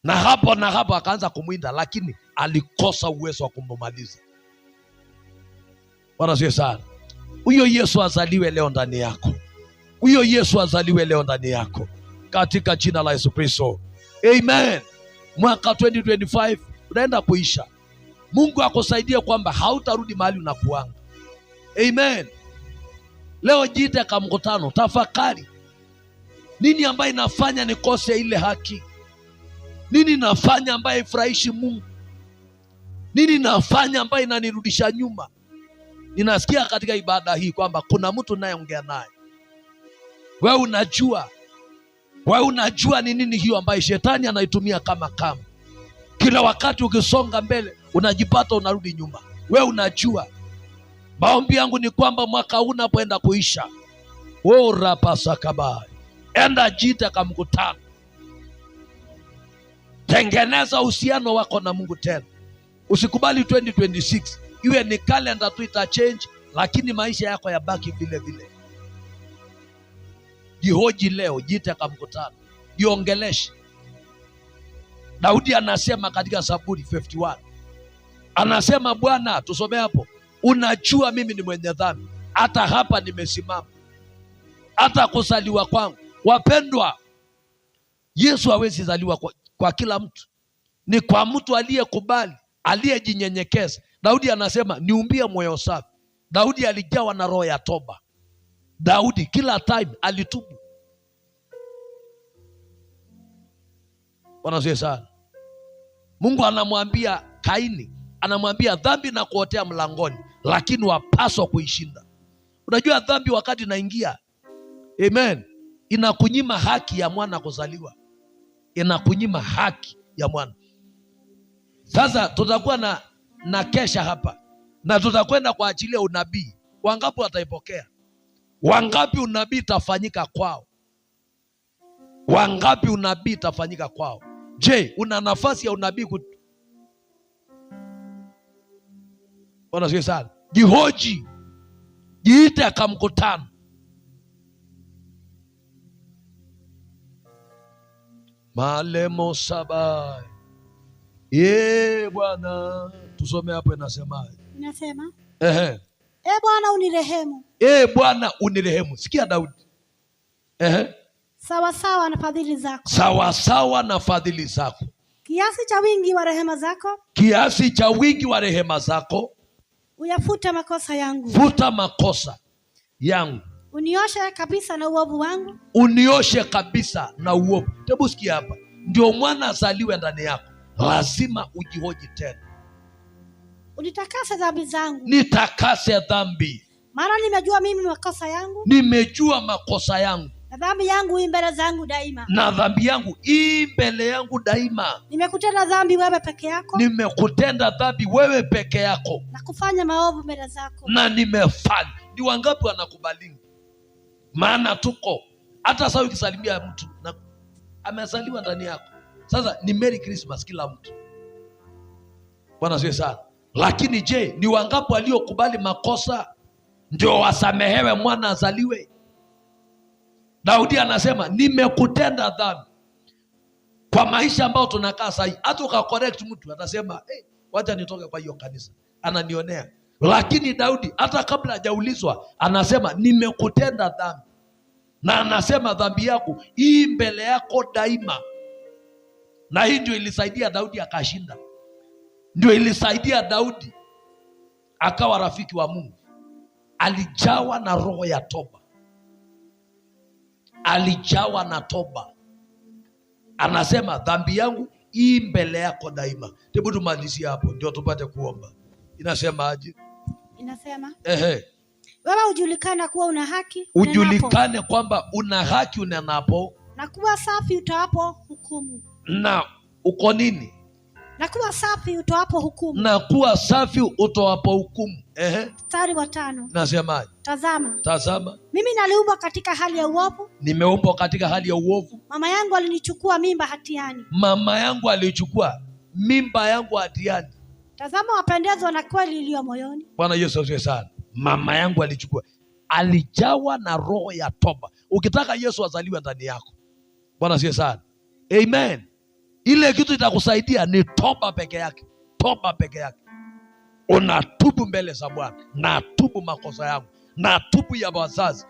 Na hapo na hapo akaanza kumwinda, lakini alikosa uwezo wa kumumaliza. Bwana asifiwe sana. Huyo Yesu azaliwe leo ndani yako, huyo Yesu azaliwe leo ndani yako, katika jina la Yesu Kristo, amen. Mwaka 2025 unaenda kuisha. Mungu akusaidie kwamba hautarudi mahali unakuanga. Amen. Leo jiite ka mkutano, tafakari nini ambayo inafanya nikose ile haki, nini nafanya ambayo haifurahishi Mungu, nini nafanya ambayo inanirudisha nyuma. Ninasikia katika ibada hii kwamba kuna mtu nayeongea naye, wewe unajua, wewe unajua ni nini hiyo ambayo shetani anaitumia kama kamba. Kila wakati ukisonga mbele unajipata unarudi nyuma, wewe unajua. Maombi yangu ni kwamba mwaka huu unapoenda kuisha, orapasakabai, enda jiite ka mkutano, tengeneza uhusiano wako na Mungu tena. Usikubali 2026 iwe ni kalenda tu ita change, lakini maisha yako yabaki vile vile. Jihoji leo, jiite ka mkutano, jiongeleshe. Daudi anasema katika Zaburi 51 anasema, Bwana, tusome hapo, unajua mimi ni mwenye dhambi, hata hapa nimesimama, hata kuzaliwa kwangu. Wapendwa, Yesu hawezi zaliwa kwa kila mtu, ni kwa mtu aliyekubali, aliyejinyenyekeza. Daudi anasema niumbie moyo safi. Daudi alijawa na roho ya toba. Daudi kila time alitubu. Bwana asifiwe sana. Mungu anamwambia Kaini, anamwambia dhambi na kuotea mlangoni, lakini wapaswa kuishinda. Unajua dhambi wakati inaingia, amen, inakunyima haki ya mwana kuzaliwa, inakunyima haki ya mwana. Sasa tutakuwa na kesha hapa na tutakwenda kwa ajili ya unabii. Wangapi wataipokea? Wangapi unabii itafanyika kwao? Wangapi unabii itafanyika kwao? Je, una nafasi ya unabii? Bwana asifiwe sana. Jihoji, jiite akamkutano. Malemo saba. Ye Bwana, tusome hapo inasemaje? Inasema, Ehe. E Bwana unirehemu E Bwana unirehemu. Sikia Daudi. Ehe. sawa sawa na fadhili zako, Sawa sawa na fadhili zako, kiasi cha wingi wa rehema zako kiasi cha wingi wa rehema zako, uyafute makosa yangu, futa makosa yangu, unioshe kabisa na uovu wangu, unioshe kabisa na uovu. Hebu sikia hapa, ndio mwana azaliwe ndani yako, lazima ujihoji tena. unitakase dhambi zangu, Nitakase dhambi, maana nimejua mimi makosa yangu, nimejua makosa yangu na dhambi yangu i mbele zangu daima. na dhambi yangu ii mbele yangu daima. Nimekutenda dhambi wewe peke yako, Nimekutenda dhambi wewe peke yako, na kufanya maovu mbele zako. na nimefanya. Ni wangapi wanakubalini? Maana tuko hata sasa, ukisalimia mtu na amezaliwa ndani yako, sasa ni Merry Christmas kila mtu. Bwana asifiwe sana. Lakini je, ni wangapi waliokubali makosa ndio wasamehewe mwana azaliwe? Daudi anasema nimekutenda dhambi. Kwa maisha ambayo tunakaa sahii, hata ukacorrect mtu atasema hey, wacha nitoke kwa hiyo kanisa, ananionea. Lakini Daudi hata kabla hajaulizwa anasema nimekutenda dhambi, na anasema dhambi yako hii mbele yako daima. Na hii ndio ilisaidia Daudi akashinda, ndio ilisaidia Daudi akawa rafiki wa Mungu. Alijawa na roho ya toba, alijawa na toba. Anasema dhambi yangu hii mbele yako daima. Hebu tumalizie hapo ndio tupate kuomba. Inasema aje? Inasema, Ehe, wewe hujulikana kuwa una haki unenapo, ujulikane kwamba una haki unenapo, na kuwa safi utoapo hukumu, na uko nini, na kuwa safi utoapo hukumu. na kuwa safi utoapo hukumu. Ehe, Mstari wa 5, nasemaje? tazama Tazama, mimi naliumbwa katika hali ya uovu, nimeumbwa katika hali ya uovu, mama yangu alinichukua mimba hatiani. mama yangu alichukua mimba yangu hatiani. Tazama wapendezwa na kweli iliyo moyoni, Bwana Yesu asifiwe sana. Mama yangu alichukua, alijawa na roho ya toba. Ukitaka Yesu azaliwe ndani yako, Bwana asifiwe sana, amen. Ile kitu itakusaidia ni toba peke yake, toba peke yake. Unatubu mbele za Bwana, natubu makosa yangu, natubu ya wazazi,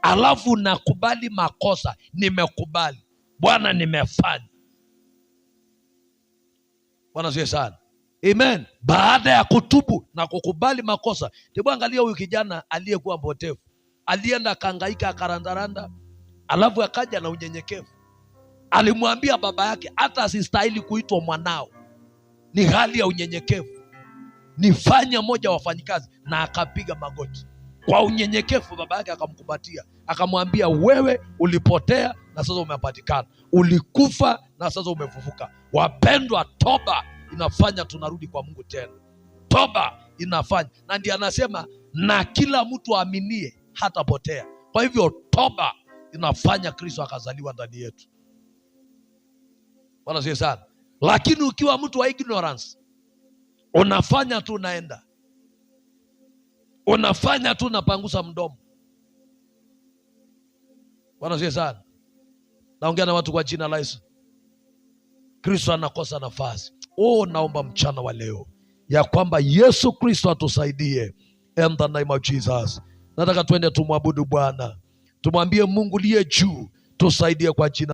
alafu nakubali makosa, nimekubali Bwana, nimefanya. Bwana siye sana, amen. Baada ya kutubu na kukubali makosa, hebu angalia huyu kijana aliyekuwa mpotevu, alienda akahangaika, akarandaranda, alafu akaja na unyenyekevu. Alimwambia baba yake hata asistahili kuitwa mwanao. Ni hali ya unyenyekevu, nifanye mmoja wa wafanyikazi, na akapiga magoti kwa unyenyekevu. Baba yake akamkumbatia, akamwambia, wewe ulipotea na sasa umepatikana, ulikufa na sasa umefufuka. Wapendwa, toba inafanya tunarudi kwa Mungu tena. Toba inafanya, na ndiye anasema na kila mtu aaminie hatapotea. Kwa hivyo toba inafanya Kristo akazaliwa ndani yetu. Bwana siye sana. Lakini ukiwa mtu wa ignorance, unafanya tu unaenda, unafanya tu unapangusa mdomo. Bwana siye sana. Naongea na watu kwa jina la Yesu. Kristo anakosa nafasi. Oh, naomba mchana wa leo ya kwamba Yesu Kristo atusaidie. In the name of Jesus. Nataka tuende tumwabudu Bwana, tumwambie Mungu liye juu, tusaidie kwa jina